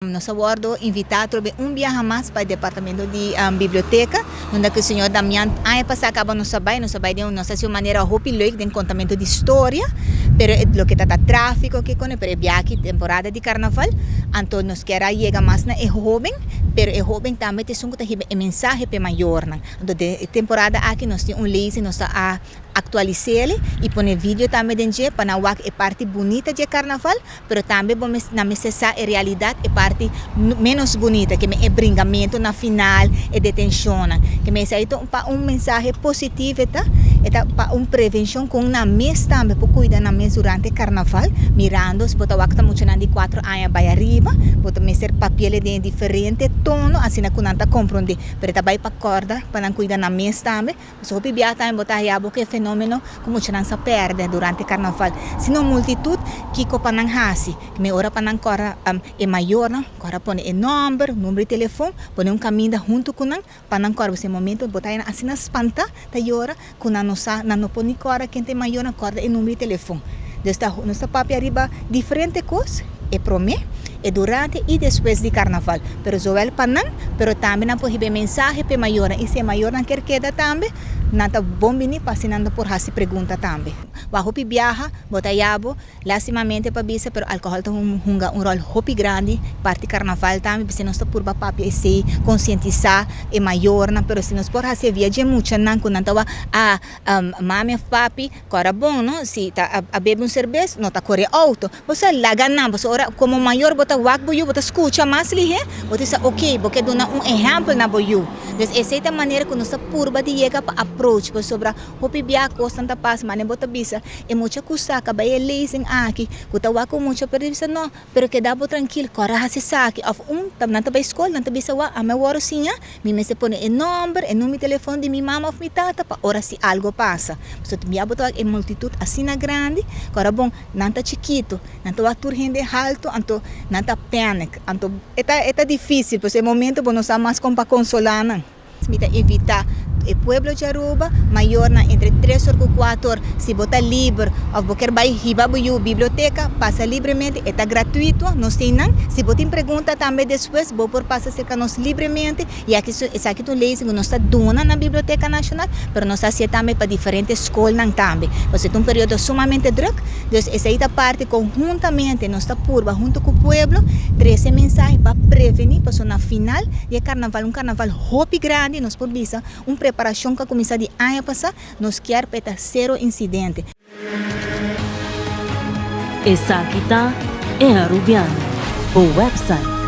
Nos a wordo invita atrobe un biaha mas pa e departamento di biblioteca, unda cu señor Damian aña pasa caba nos a bay, nos a bay den un, nos a haci un manera hopi leuk den contamento di storia, pero e loke ta ta trafico ke cone, pero e biaha aki temporada di carnaval, anto nos kier a yega mas na e hoben, pero e hoben tambe ta esun cu ta hiba e mensahe pa e mayornan. Anto den e temporada aki nos tin un lezing, nos ta a actualisele y pone video tambe den dje pa nan wak e parti bunita dje carnaval, Pero tambe bo mes nan mester sa e realidad, e parti menos bunita, ke men e bringamento na final, e detencionnan. Ke men esei ta pa un mensahe positivo e ta, e ta pa un prevencion con nan mes tambe por cuida nan mes durante carnaval, mirando si bo ta wak ta muchanan di cuatro aña bay ariba, bo ta mester papiele den e diferente tono asina cu nan ta compronde, pero e ta bay pa corda pa nan cuida nan mes tambe. Pasobra hopi bia tambe bo ta haya bo ku e fenomeno ku muchanan sa pèrdè durante karnaval. Si no multitut, kiko pa nan hasi? Mi ora pa nan kòrda e mayornan, kòrda pone e nòmber, number di telefòn, pone un kaminda huntu ku nan pa nan kòrda. Pasobra e momento bo ta haya nan asina spantá, ta yora, ku nan no sa, nan no por ni kòrda ken ta e mayornan, kòrda e number di telefòn. Dus ta nos ta papia riba diferente kos, e promé, e durante i despues di karnaval. Pero zowel pa nan, pero tambe nan por hiba e mensahe pa e mayornan. I si e mayornan kier keda tambe, nan ta bon bini pa asina nan por hasi pregunta tambe. Wak hopi biaha, bo ta yabo, lastimamente pa bisa, pero alkohòl ta hunga un ròl hopi grandi parti karnaval tambe. P'esei nos ta purba papia esei, konsientisá e mayornan. Pero si nos por hasi e via dje muchanan ku nan ta wak, ah, mami òf papi, Kora bon no, si ta a bebe un serbes no ta kore outo. Bo sa laga nan, pasobra ora komo mayor bo ta wak bo yu, bo ta skucha mas lihé, bo ta bisa oke, bo ke duna un ehèmpel na bo yu. Dus esei ta manera ku nos ta purba di yega pa approach, pasobra hopi bia kosnan ta pasa, mane bo ta bisa e mucha ku sa kaba e lezing aki, ku ta wak ku mucha pero ta bisa no, Pero keda bo trankil, kòrda hasi esaki. Òf un, ta nan ta bai skol, nan ta bisa wak, ami a wòrdu siña, mi mester pone e nòmber, e number di telefòn di mi mama òf mi tata pa ora si algu pasa. Pasobra tin bia bo ta wak e multitut asina grandi, kòrda bon, nan ta chikitu, nan ta wak tur hende haltu, anto nan ta panic. Anto e ta e ta difísil, pasobra e momento bo no sa mas kon pa konsolá nan. Mi ta invita e pueblo di Aruba, mayornan entre tres or cu cuatro or, si bo ta liber of bo kier bay hiba bo yu biblioteca, pasa libremente, e ta gratuito, nos tin nan. Si bo tin pregunta tambe despues, bo por pasa cerca nos libremente, y aki esaki ta un lezing cu nos ta duna na Biblioteca Nacional, pero nos ta hacié tambe pa diferente scolnan tambe, pasobra e ta un periodo sumamente druk, dus esey ta parti conhuntamente nos ta purba hunto cu pueblo trece mensahe pa preveni, pasobra na final di e carnaval, un carnaval hopi grandi, nos por bisa un preparacion cu a cuminsa di aña pasa, nos kier pa e ta cero incidente. Esaki ta E Arubiano, bo website.